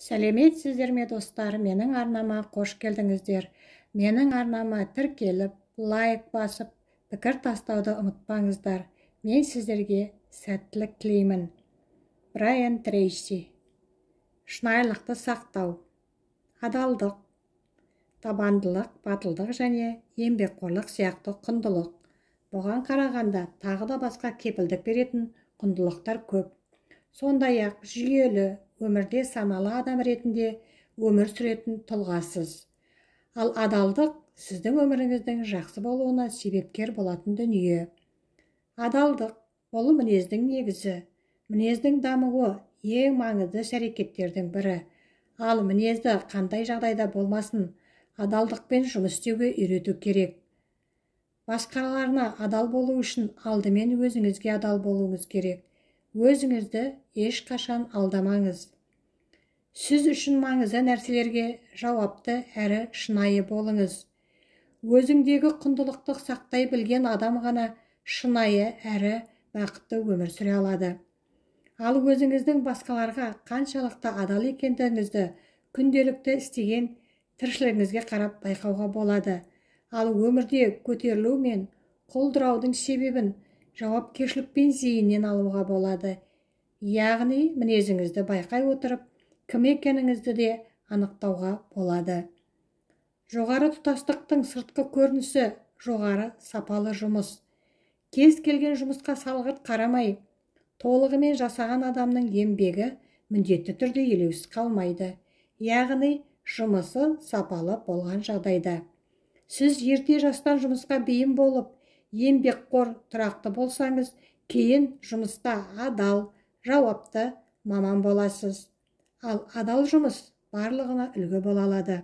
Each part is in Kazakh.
Сәлеметсіздер ме, достар? Менің арнама қош келдіңіздер. Менің арнама тіркеліп, лайк басып, пікір тастауды ұмытпаңыздар. Мен сіздерге сәттілік тілеймін. Брайан Трейси. Шынайылықты сақтау. Адалдық, табандылық, батылдық және еңбекқорлық сияқты құндылық. Бұған қарағанда тағы да басқа кепілдік беретін құндылықтар көп. Сондай-ақ жүйелі өмірде саналы адам ретінде өмір сүретін тұлғасыз. Ал адалдық сіздің өміріңіздің жақсы болуына себепкер болатын дүние. Адалдық бұл мінездің негізі. Мінездің дамуы ең маңызды іс-әрекеттердің бірі. Ал мінезді қандай жағдайда болмасын адалдықпен жұмыс істеуге үйрету керек. Басқаларына адал болу үшін алдымен өзіңізге адал болуыңыз керек. Өзіңізді ешқашан алдамаңыз. Сіз үшін маңызды нәрселерге жауапты әрі шынайы болыңыз. Өзіңдегі құндылықты сақтай білген адам ғана шынайы әрі бақытты өмір сүре алады. Ал өзіңіздің басқаларға қаншалықты адал екендігіңізді күнделікті істеген тіршілігіңізге қарап байқауға болады. Ал өмірде көтерілу мен құлдыраудың себебін жауапкершілік пен зейіннен алуға болады. Яғни мінезіңізді байқай отырып, кім екеніңізді де анықтауға болады. Жоғары тұтастықтың сыртқы көрінісі жоғары сапалы жұмыс. Кез келген жұмысқа салғырт қарамай, толығымен жасаған адамның еңбегі міндетті түрде елеусіз қалмайды. Яғни жұмысы сапалы болған жағдайда. Сіз ерте жастан жұмысқа бейім болып, еңбекқор, тұрақты болсаңыз, кейін жұмыста адал, жауапты маман боласыз. Ал адал жұмыс барлығына үлгі бола алады.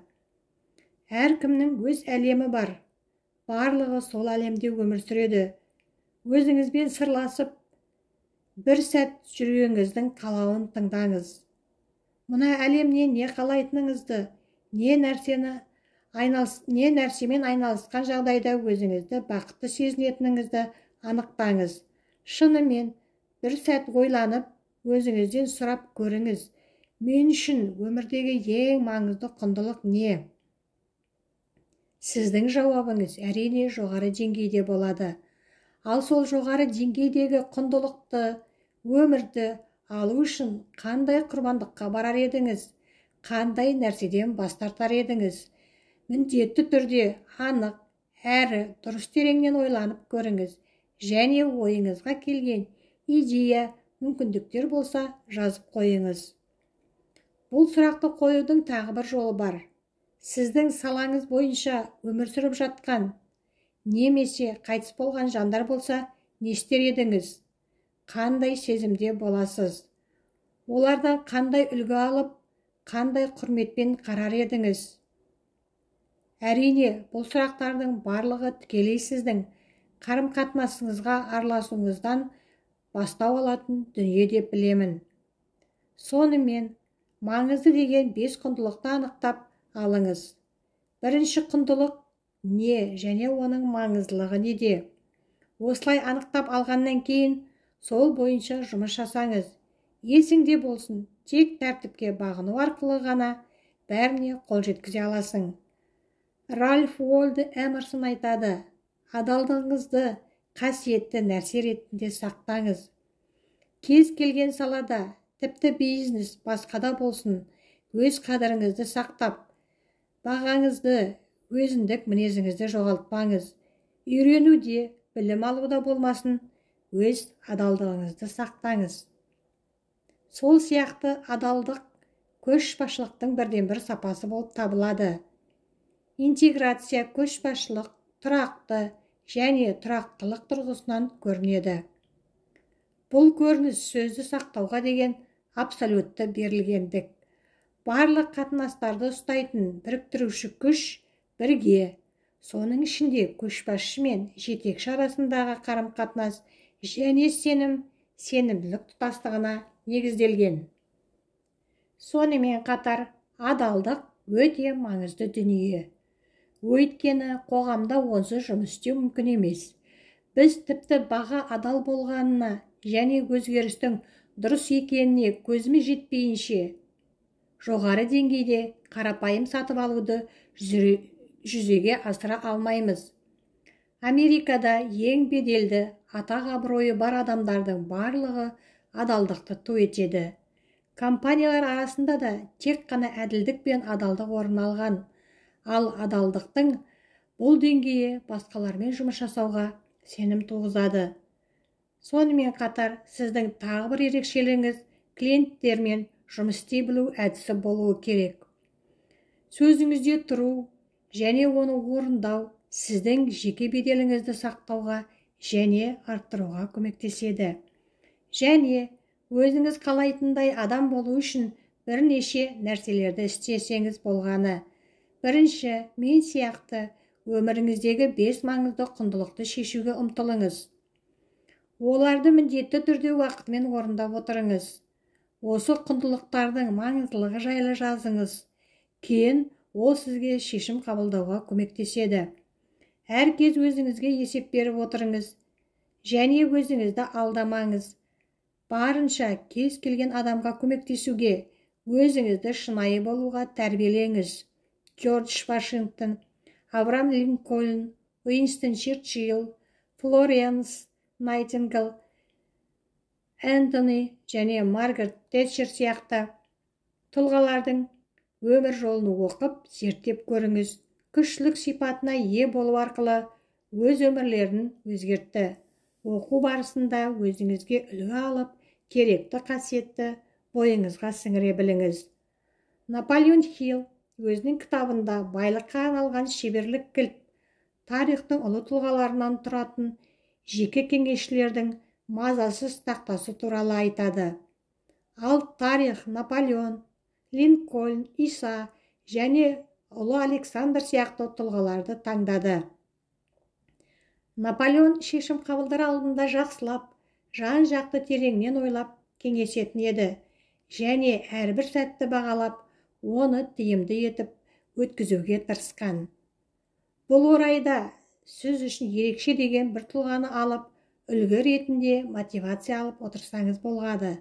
Әркімнің өз әлемі бар. Барлығы сол әлемде өмір сүреді. Өзіңізбен сырласып, бір сәт жүрегіңіздің қалауын тыңдаңыз. Мына әлемнен не қалайтыныңызды, не нәрсемен айналысқан жағдайда өзіңізді бақытты сезінетініңізді анықтаңыз. Шынымен бір сәт ойланып, өзіңізден сұрап көріңіз. Мен үшін өмірдегі ең маңызды құндылық не? Сіздің жауабыңыз әрине жоғары деңгейде болады. Ал сол жоғары деңгейдегі құндылықты, өмірді алу үшін қандай құрбандыққа барар едіңіз? Қандай нәрседен бас тартар едіңіз? Міндетті түрде анық, әрі дұрыс тереңнен ойланып көріңіз. Және ойыңызға келген идея, мүмкіндіктер болса жазып қойыңыз. Бұл сұрақты қоюдың тағы бір жолы бар. Сіздің салаңыз бойынша өмір сүріп жатқан немесе қайтыс болған жандар болса, не істер едіңіз? Қандай сезімде боласыз? Олардан қандай үлгі алып, қандай құрметпен қарар едіңіз? Әрине, бұл сұрақтардың барлығы тікелей сіздің қарым-қатынасыңызға араласуыңыздан бастау алатын дүние деп білемін. Сонымен, маңызды деген 5 құндылықты анықтап алыңыз. Бірінші құндылық не және оның маңыздылығы неде? Осылай анықтап алғаннан кейін сол бойынша жұмыс жасаңыз. Есіңде болсын, тек тәртіпке бағыну арқылы ғана бәріне қол жеткізе аласың. Ральф Уолдо Эмерсон айтады, адалдығыңызды қасиетті нәрсе ретінде сақтаңыз. Кез келген салада, тіпті бизнес, басқада болсын, өз қадіріңізді сақтап, бағаңызды, өзіндік мінезіңізді жоғалтпаңыз. Үйренуде, білім алуда болмасын, өз адалдығыңызды сақтаңыз. Сол сияқты адалдық көшбасшылықтың бірден-бір сапасы болып табылады. Интеграция көшбасшылық, тұрақты және тұрақтылық тұрғысынан көрінеді. Бұл көрініс сөзді сақтауға деген абсолютті берілгендік. Барлық қатынастарды ұстайтын біріктіруші күш бірге, соның ішінде көшбасшы мен жетекші арасындағы қарым-қатынас және сенім, сенімділік тұтастығына негізделген. Сонымен қатар адалдық өте маңызды дүние. Өйткені қоғамда онсыз жұмыс істеу мүмкін емес. Біз тіпті баға адал болғанына және өзгерістің дұрыс екеніне көзіміз жетпейінше Жоғары деңгейде қарапайым сатып алуды жүзеге асыра алмаймыз. Америкада ең беделді, атақ абыройы бар адамдардың барлығы адалдықты ту етеді. Компаниялар арасында да тек қана әділдік пен адалдық орын алған. Ал адалдықтың бұл деңгейі басқалармен жұмыс жасауға сенім туғызады. Сонымен қатар сіздің тағы бір ерекшелігіңіз клиенттермен жұмыс істей білу әдісі болуы керек. Сөзіңізде тұру және оны орындау сіздің жеке беделіңізді сақтауға және арттыруға көмектеседі. Және өзіңіз қалайтындай адам болу үшін бірнеше нәрселерді істесеңіз болғаны. Бірінші, мен сияқты өміріңіздегі 5 маңызды құндылықты шешуге ұмтылыңыз. Оларды міндетті түрде уақытымен орындап отырыңыз. Осы құндылықтардың маңыздылығы жайлы жазыңыз. Кейін ол сізге шешім қабылдауға көмектеседі. Әр кез өзіңізге есеп беріп отырыңыз және өзіңізді алдамаңыз. Барынша кез келген адамға көмектесуге, өзіңізді шынайы болуға тәрбиелеңіз. Джордж Вашингтон, Авраам Линкольн, Уинстон Черчилль, Флоренс Найтингел, Энтони және Маргарет Тэтчер сияқты тұлғалардың өмір жолын оқып, зерттеп көріңіз. Күштілік сипатына ие болу арқылы өз өмірлерін өзгертті. Оқу барысында өзіңізге үлгі алып, керекті қасиетті бойыңызға сіңіре біліңіз. Наполеон Хилл өзінің кітабында байлыққа арналған шеберлік кілт, тарихтың ұлы тұлғаларынан тұратын жеке кеңесшілердің мазасыз тақтасы туралы айтады. Ал тарих Наполеон, Линкольн, Иса және ұлы Александр сияқты тұлғаларды таңдады. Наполеон шешім қабылдар алдында жақсылап, жан-жақты тереңнен ойлап кеңесетін еді және әрбір сәтті бағалап, оны тиімді етіп өткізуге тырысқан. Бұл орайда сіз үшін ерекше деген бір тұлғаны алып, үлгі ретінде мотивация алып отырсаңыз болғады.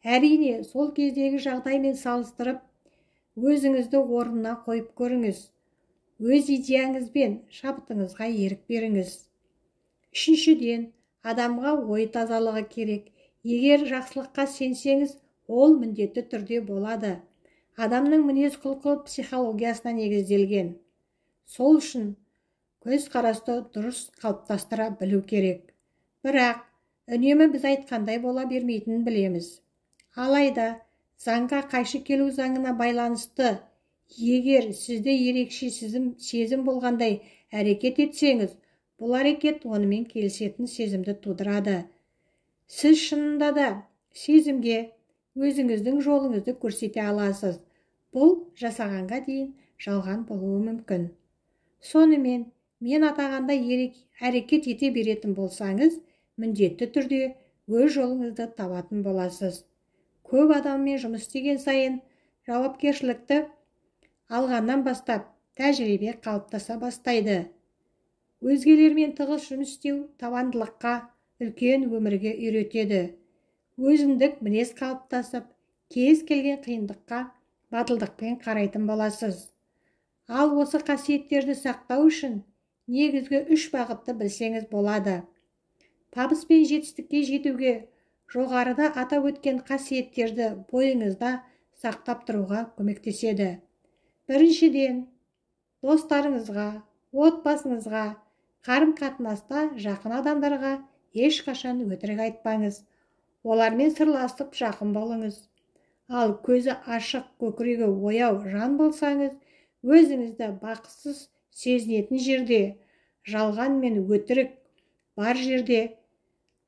Әрине, сол кездегі жағдаймен салыстырып, өзіңізді орнына қойып көріңіз. Өз идеяңыз бен шабытыңызға ерік беріңіз. Үшіншіден, адамға ой тазалығы керек. Егер жақсылыққа сенсеңіз, ол міндетті түрде болады. Адамның мінез-құлқы психологиясына негізделген. Сол үшін көзқарасты дұрыс қалыптастыра білу керек. Бірақ үнемі біз айтқандай бола бермейтінін білеміз. Алайда заңға қайшы келу заңына байланысты, егер сізде ерекше сезім болғандай әрекет етсеңіз, бұл әрекет онымен келісетін сезімді тудырады. Сіз шынында да сезімге өзіңіздің жолыңызды көрсете аласыз. Бұл жасағанға дейін жалған болуы мүмкін. Сонымен, мен атағандай әрекет ете беретін болсаңыз, міндетті түрде өз жолыңызды табатын боласыз. Көп адаммен жұмыс істеген сайын жауапкершілікті алғаннан бастап тәжірибе қалыптаса бастайды. Өзгелермен тығыз жұмыс істеу табандылыққа, үлкен өмірге үйретеді. Өзіндік мінез қалыптасып, кез келген қиындыққа батылдықпен қарайтын боласыз. Ал осы қасиеттерді сақтау үшін негізгі 3 бағытты білсеңіз болады. Табыс пен жетістікке жетуге жоғарыда атап өткен қасиеттерді бойыңызда сақтап тұруға көмектеседі. Біріншіден, достарыңызға, отбасыңызға, қарым-қатынаста жақын адамдарға ешқашан өтірік айтпаңыз. Олармен сырласып жақын болыңыз. Ал көзі ашық, көкірегі ояу жан болсаңыз, өзіңізді бақытсыз сезінетін жерде, жалған мен өтірік бар жерде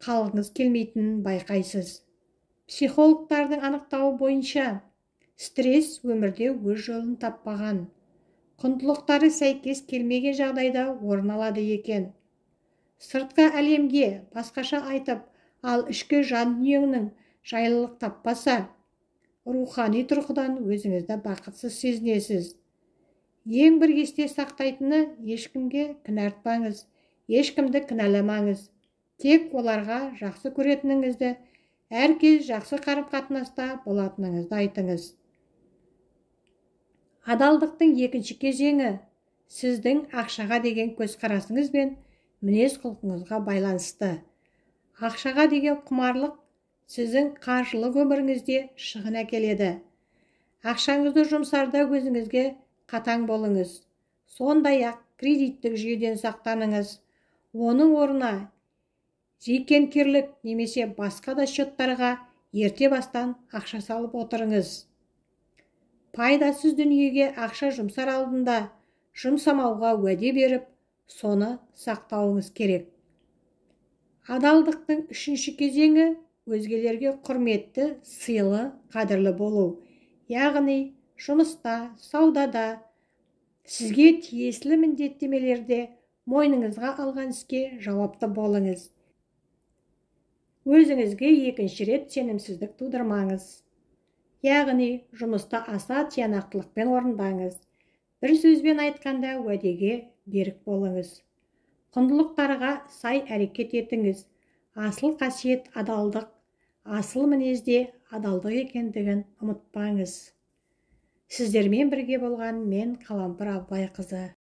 қалғыңыз келмейтінін байқайсыз. Психологтардың анықтауы бойынша, стресс өмірде өз жолын таппаған, құндылықтары сәйкес келмеген жағдайда орын алады екен. Сыртқы әлемге басқаша айтып, ал ішкі жан дүниеңнің жайлылық таппаса, рухани тұрғыдан өзіңізді бақытсыз сезінесіз. Ең бір есте сақтайтыны, ешкімге кінә артпаңыз, ешкімді кінәламаңыз. Тек оларға жақсы көретініңізді, әр кез жақсы қарым-қатынаста болатыныңызды айтыңыз. Адалдықтың екінші кезеңі сіздің ақшаға деген көзқарасыңыз бен мінез-құлқыңызға байланысты. Ақшаға деген құмарлық сіздің қаржылық өміріңізде шығын әкеледі. Ақшаңызды жұмсарда өзіңізге қатаң болыңыз. Сондай-ақ кредиттік жүйеден сақтаныңыз. Оның орнына зейнеткерлік немесе басқа да счеттарға ерте бастан ақша салып отырыңыз. Пайдасыз дүниеге ақша жұмсар алдында жұмсамауға уәде беріп, соны сақтауыңыз керек. Адалдықтың үшінші кезеңі өзгелерге құрметті, сыйлы, қадірлі болу. Яғни жұмыста, саудада, сізге тиесілі міндеттемелерде мойныңызға алған іске жауапты болыңыз. Өзіңізге екінші рет сенімсіздік тудырмаңыз. Яғни жұмысты аса тиянақтылықпен орындаңыз. Бір сөзбен айтқанда, уәдеге берік болыңыз. Құндылықтарға сай әрекет етіңіз. Асыл қасиет адалдық, асыл мінезде адалдық екендігін ұмытпаңыз. Сіздермен бірге болған мен, Қалампыр Абылайқызы.